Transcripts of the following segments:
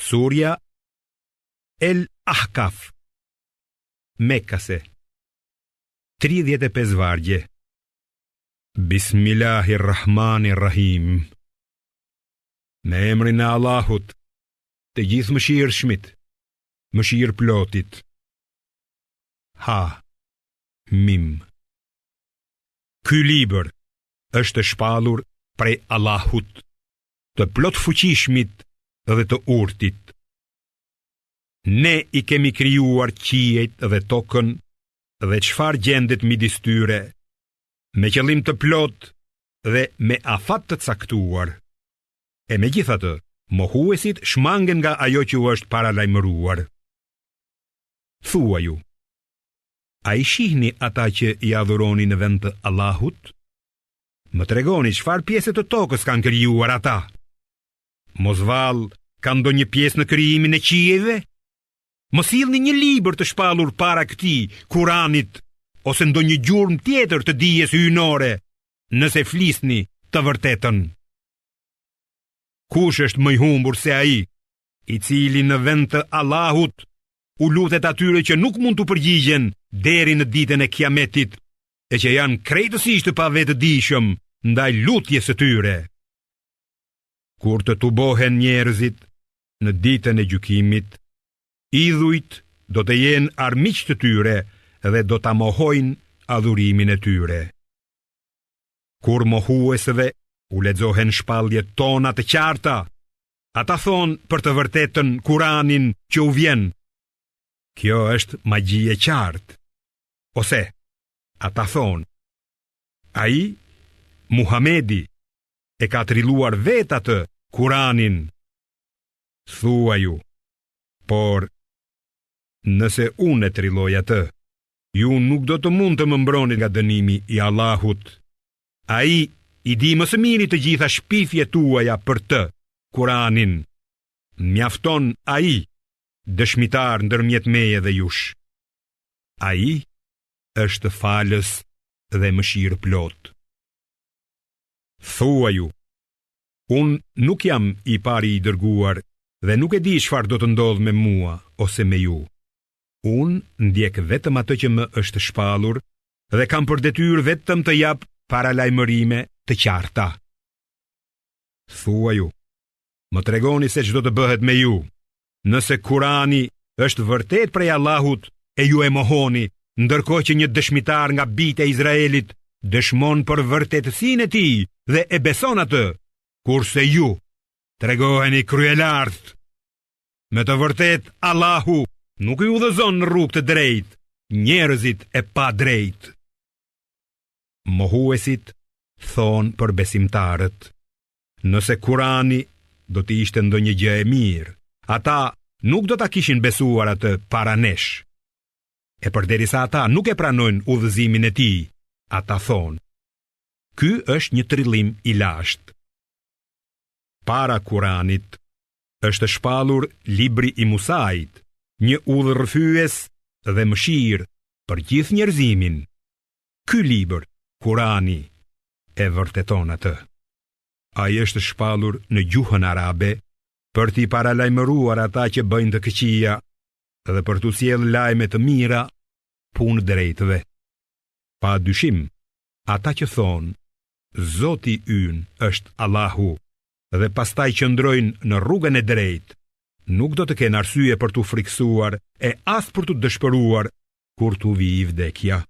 Surja El Ahkaf Mekase 35 vargje Bismillahirrahmanirrahim Me emrin e Allahut Të Gjithëmëshirshmit Mëshirëplotit Ha Mim Ky libër është shpallur prej Allahut të plotfuqishmit dhe të urtit. Ne i kemi krijuar qiejt dhe tokën dhe çfarë gjendet midis tyre, me qëllim të plotë dhe me afat të caktuar. E megjithatë, mohuesit shmangen nga ajo që u është paralajmëruar. Thuaju, a i shihni ata që i adhuroni në vend të Allahut? Më tregoni çfarë pjese të tokës kanë krijuar ata? Mos vallë kanë ndonjë pjesë në krijimin e qiejve? Më sillni një libër të shpallur para këtij Kuranit ose ndonjë gjurmë tjetër të dijes hyjnore, nëse flisni të vërtetën. Kush është më i humbur se ai, i cili në vend të Allahut u lutet atyre që nuk mund t'u përgjigjen deri në ditën e Kiametit e që janë krejtësisht të pavetëdijshëm ndaj lutjes së tyre. Kur të tubohen njerëzit në ditën e gjykimit, idhujt do të jenë armiq të tyre dhe do ta mohojnë adhurimin e tyre. Kur mohuesve u lexohen shpalljet tona të qarta, ata thonë për të vërtetën Kuranin që u vjen. Kjo është magji e qartë. Ose, ata thonë, ai, Muhamedi, e ka trilluar vetë atë Kuranin. Thuaju, por, nëse unë e trilloj atë, ju nuk do të mund të më mbroni nga dënimi i Allahut. Ai i di më së miri të gjitha shpifjet tuaja për të, Kuranin. Mjafton ai, dëshmitar ndërmjet meje dhe jush. Ai është falës dhe mëshirëplotë. Thuaju, unë nuk jam i pari i dërguar dhe nuk e di çfarë do të ndodhë me mua ose me ju. Unë ndjek vetëm atë që më është shpallur dhe kam për detyrë vetëm të jap paralajmërime të qarta. Thuaju, më tregoni se ç'do të bëhet me ju, nëse Kurani është vërtet prej Allahut e ju e mohoni, ndërkohë që një dëshmitar nga bijtë e Izraelit dëshmon për vërtetësinë e tij dhe e beson atë, kurse ju tregoheni kryelartë. Me të vërtetë Allahu nuk i udhëzon në rrugë të drejtë njerëzit e padrejtë. Mohuesit thonë për besimtarët, Nëse Kurani do të ishte ndonjë gjë e mirë, ata nuk do ta kishin besuar atë para nesh. E përderisa ata nuk e pranojnë udhëzimin e tij, ata thonë, ky është një trillim i lashtë. Para Kuranit është shpallur libri i Musait, një udhërrëfyes dhe mëshirë për gjithë njerëzimin. Ky libër, Kurani, e vërteton atë. Ai është shpallur në gjuhën arabe për t'i paralajmëruar ata që bëjnë të këqija dhe për t'u sjellë lajme të mira punëdrejtëve. Pa dyshim, ata që thonë, Zoti ynë është Allahu dhe pastaj qëndrojnë në rrugën e drejtë, nuk do të kenë arsye për t'u frikësuar e as për t'u dëshpëruar kur t'u vijë vdekja.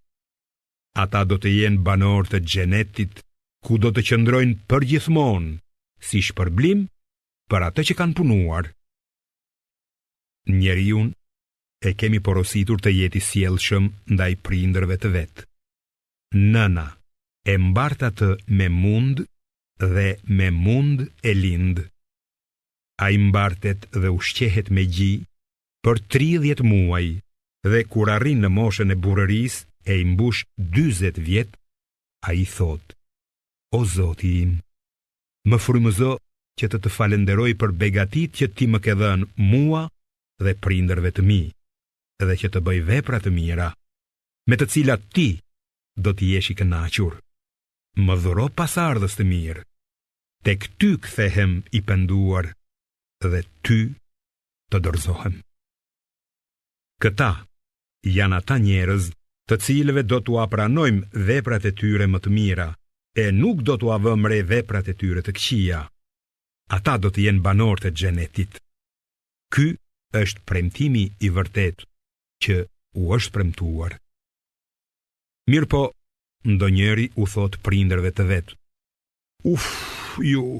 Ata do të jenë banorë të xhenetit, ku do të qëndrojnë përgjithmonë, si shpërblim për atë që kanë punuar. Njeriun e kemi porositur të jetë i sjellshëm ndaj prindërve të vet. Nëna e mbart atë me mund dhe me mund e lind. Ai mbartet dhe ushqehet me gji për 30 muaj dhe kur arrin në moshën e burrërisë e i mbush 40 vjet, ai thotë, o Zoti im, më frymëzo që të të falënderoj për begatitë që ti më ke dhënë mua dhe prindërve të mi, dhe që të bëj vepra të mira, me të cilat ti do të jesh i kënaqur. Më dhuro pasardhës të mirë, tek ty kthehem i penduar dhe ty. Të dorëzohem. Këta janë ata njerëz të cilëve do t'ua pranojmë veprat e tyre më të mira e nuk do t'ua vëmë re veprat e tyre të këqija. Ata do të jenë banorë të xhenetit. Ky është premtimi i vërtetë që u është premtuar. Mirëpo, ndonjëri u thotë prindërve të vet. Uf, ju,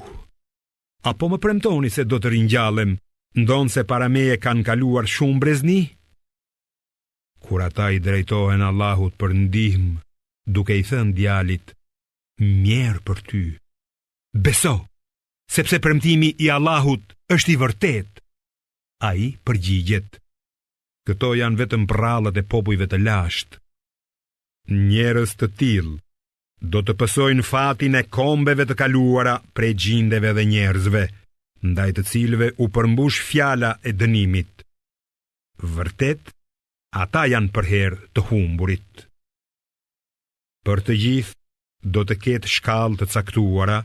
a po më premtoni se do të ringjallem, ndonëse para meje kanë kaluar shumë brezni? Kur ata i drejtohen Allahut për ndihmë, duke i thënë djalit, mjerë për ty, beso, sepse premtimi i Allahut është i vërtetë, ai përgjigjet, këto janë vetëm përrallat e popujve të lashtë. Njerëz të tillë do të pësojnë fatin e kombeve të kaluara prej xhindeve dhe njerëzve, ndaj të cilëve u përmbush fjala e dënimit. Vërtet, ata janë përherë të humburit. Për të gjithë do të ketë shkallë të caktuara,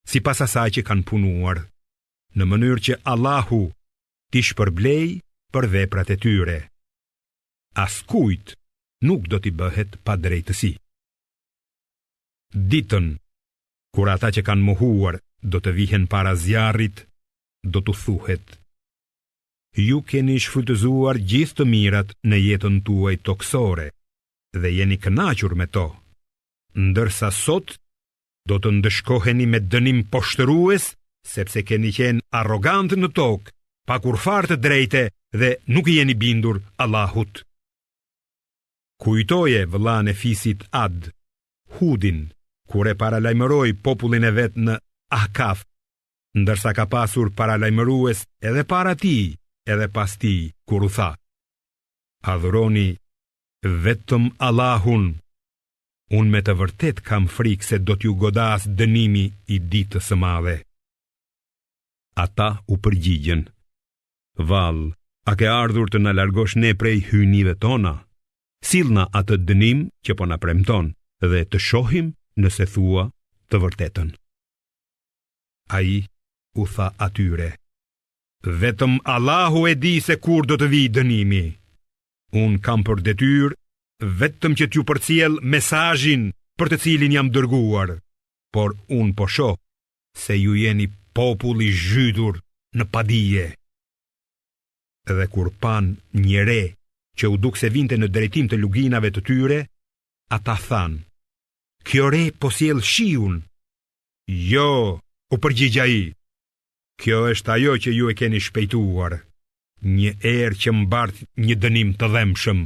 sipas asaj që kanë punuar, në mënyrë që Allahu t'i shpërblejë për veprat e tyre. Askujt nuk do t'i bëhet padrejtësi. Ditën, kur ata që kanë mohuar do të vihen para zjarrit, do t'u thuhet. Ju keni shfrytëzuar gjithë të mirat në jetën tuaj tokësore dhe jeni kënaqur me to, ndërsa sot do të ndëshkoheni me dënim poshtërues sepse keni qenë arrogantë në tokë, pa kurrfarë të drejte dhe nuk i jeni bindur Allahut. Kujtoje vëllanë e fisit Ad, Hudin, kur e paralajmëroi popullin e vet në Ahkaf, ndërsa ka pasur paralajmërues edhe para tij, edhe pas tij, kur u tha: Adhuroni vetëm Allahun. Unë me të vërtetë kam frikë se do t'ju godasë dënimi i ditës së madhe. Ata u përgjigjën: Vallë, a ke ardhur të na largosh ne prej hyjnive tona? Sillna atë dënim që po na premton dhe të shohim nëse thua të vërtetën. Ai u tha atyre, vetëm Allahu e di se kur do të vijë dënimi. Unë kam për detyrë vetëm që t'ju përcjell mesazhin për të cilin jam dërguar, por unë po shoh se ju jeni popull i zhytur në padije. Dhe kur panë një re që u duk se vinte në drejtim të luginave të tyre, ata thanë, kjo re po sjell shiun. Jo, u përgjigj ai, kjo është ajo që ju e keni shpejtuar, një erë që mbart një dënim të dhembshëm,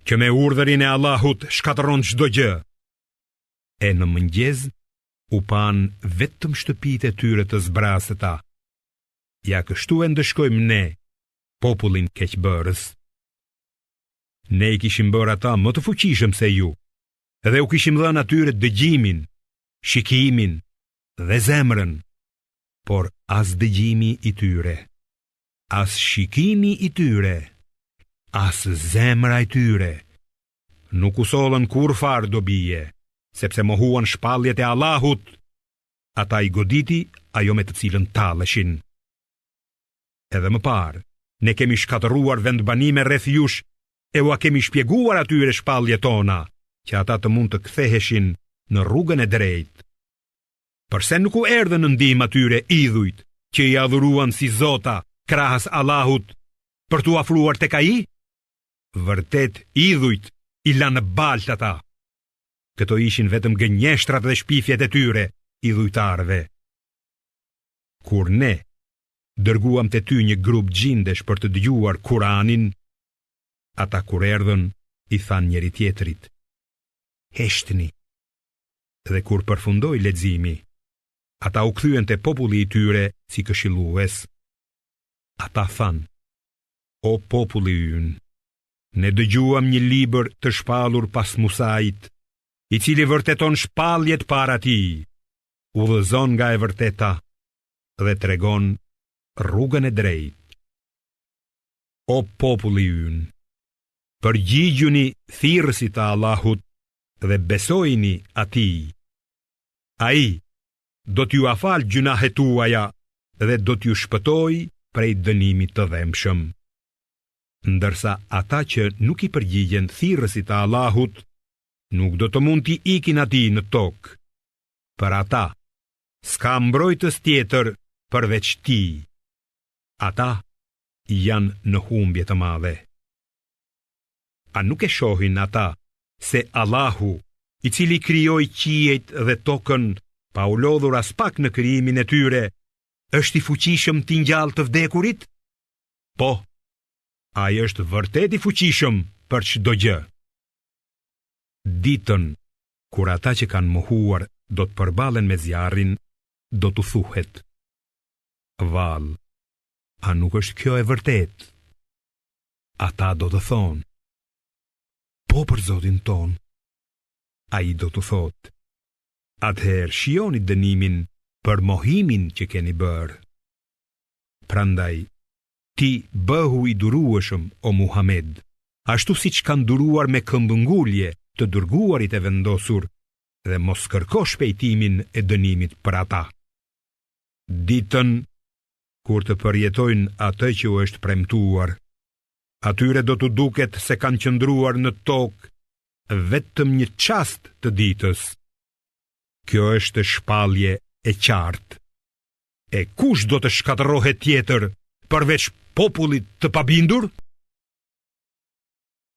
që me urdhërin e Allahut shkatërron çdo gjë. E në mëngjes u panë vetëm shtëpitë e tyre të zbrazëta. Ja kështu e ndëshkojmë ne popullin keqbërës. Ne i kishim bërë ata më të fuqishëm se ju dhe u kishim dhënë atyre dëgjimin, shikimin dhe zemrën, por as dëgjimi i tyre, as shikimi i tyre, as zemra e tyre, nuk u sollën kurrfarë dobie, sepse mohuan shpalljet e Allahut, ata i goditi ajo me të cilën talleshin. Edhe më parë, ne kemi shkatërruar vendbanime rreth jush e ua kemi shpjeguar atyre shpalljet tona, që ata të mund të ktheheshin në rrugën e drejtë. Përse nuk u erdhën në ndihmë atyre idhujt që i adhuruan si zota krahas Allahut për t'u afruar tek ai? Vërtet idhujt i lanë në baltë ata. Këto ishin vetëm gënjeshtrat dhe shpifjet e tyre, idhujtarëve. Kur ne dërguam te ty një grup xhindesh për të dëgjuar Kuranin, ata kur erdhën i thanë njëri-tjetrit: Heshtni. Dhe kur përfundoi leximi, ata u kthyen te populli i tyre si këshillues. Ata thanë: O populli ynë, ne dëgjuam një libër të shpallur pas Musait, i cili vërteton shpalljet para tij, udhëzon nga e vërteta dhe tregon rrugën e drejtë. O populli ynë, përgjigjuni thirrësit të Allahut dhe besojini atij. Ai do t'jua falë gjynahet tuaja dhe do t'ju shpëtojë prej dënimit të dhembshëm. Ndërsa ata që nuk i përgjigjen thirrësit të Allahut, nuk do të mund t'i ikin atij në tokë. Për ata, s'ka mbrojtës tjetër përveç tij. Ata janë në humbje të madhe. A nuk e shohin ata se Allahu, i cili krijoi qiejt dhe tokën pa u lodhur aspak në krijimin e tyre, është i fuqishëm t'i ngjallë të vdekurit? Po, ai është vërtet i fuqishëm për çdo gjë. Ditën kur ata që kanë mohuar do të përballen me zjarrin, do t'u thuhet: Vallë, a nuk është kjo e vërtetë? Ata do të thonë: Po për Zotin tonë. Ai do t'u thotë: Atëherë shijoni dënimin për mohimin që keni bërë. Prandaj, ti bëhu i durueshëm o Muhamed, ashtu siç kanë duruar me këmbëngulje të dërguarit e vendosur dhe mos kërko shpejtimin e dënimit për ata. Ditën kur të përjetojnë atë që u është premtuar, atyre do t'u duket se kanë qëndruar në tokë vetëm një çast të ditës. Kjo është shpallje e qartë. E kush do të shkatërrohet tjetër përveç popullit të pabindur?